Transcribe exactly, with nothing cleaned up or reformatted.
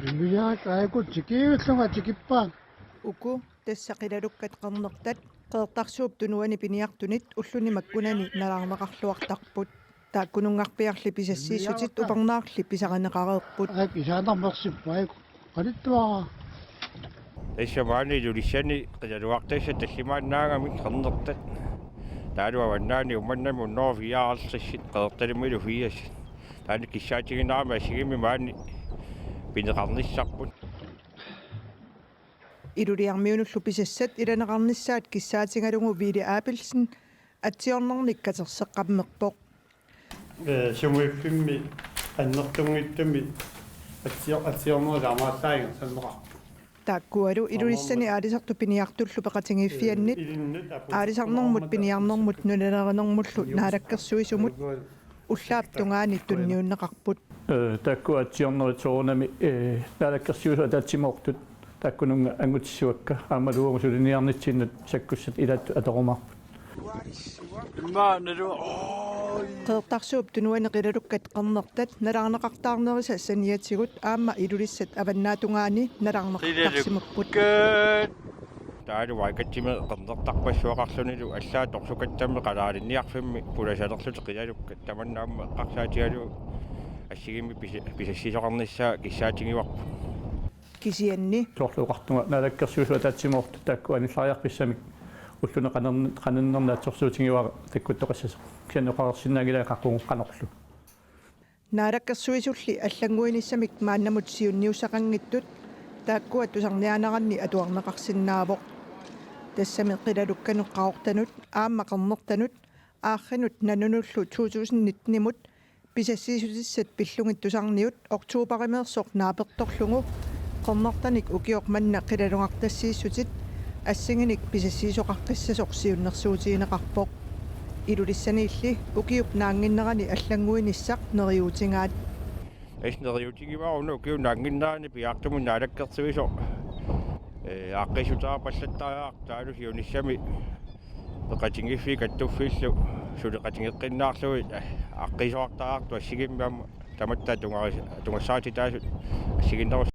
Iluliarakku aajuku tikiullunga tikippaat. Uku tassa qilalukkat qernertat Qeqertarsuup Tunuani piniartunit ulluni makkunani nalaarneqarluartarput. Taakkununngarpiarli pisassiissutit upernaarli pisarineqareerput. Aajuku isaanarmersippoq aajuku. Qalittuara. Tassa maani Ilulissani qilalugartassat tallimaannaagamik qernertat. Taavalu avannaani Uummannami hundrede fireoghalvtreds, Qeqertalimmilu firs. Taanna kissaatigineqarmat assigiimmik maani pineqarnissarput. Iluliarmiunullu pisassat ilaneqarnissaat kissaatigalugu Ville Abelsen atsiornernik katerseqqammerpoq. Ee, sumuiffimmi annertunngitsumik atsior-, atsiornerit taamaallaat ingerlanneqarput. Taakkualu Ilulissani aalisartut piniartullu peqatigiiffiannit aalisarnermut piniarnermut nunalerinermullu naalakkersuisumut ullaap tungaani tunniunneqarput. Ee, taakku atsiornerit soorunami, ee, naalakkersuisut ataatsimoortut taakkununnga angutissuakka aammalu uagut suliniarnitsinnut sakkussat ilaattut atorumaarput. Immaqa nalu-, oi. Qeqertarsuup Tunuani qilalukkat qernertat nalaarneqartaarnerisa saniatigut aamma Ilulissat avannaatungaani nalaarneqartarsimapput. Qilalukkat. Taavalu Vaikatimi qernertarpassuaqarlunilu allaat Torsukattami qalaalinniarfimmi pulasalerlutik qilalukkat tamanna aamma eqqarsaatigalugu assigiimmik pisa-, pisassiisoqarnissaa kissaatigivarput. Kisianni. Soorlu oqartunga naalakkersuisut ataatsimoortut taakku anillariarfissamik ulluni qanerni-, qaninnerni assersuutigivara takkuttoqassasoq. Kisianni oqareersinnaanngilara qaqugu qanorlu. Naalakkersuisulli allannguinissamik maannamut siunniussaqanngitsut taakkua tusarniaaneranni atuarneqarsinnaavoq. Tassami qilalukkanut qaqortanut aamma qernertanut aarrinut nanunullu to tusind nitten-imut pisassiissutissat pillugit tusarniut oktoberimeersoq naapertorlugu qernertanik ukioq manna qilalugartassiissutit assiginik pisassiisoqaqqissasoq siunnersuutigineqarpoq. Ilulissaniilli ukiup naannginnerani allannguinissaq neriuutigaat. Tassa neriuutigivara una ukiup naannginnerani piaartumik naalakkersuisoq, ee, aaqqiissutaarpallattariaqartoq taavalu siunissami peqatigiiffiit kattuffiillu suleqatigeqqinnaarlugit, ee, aaqqiisoqartariaqartoq assigiimmik aamma tamatta tungaris-, tungassarititaasut assiginnerus-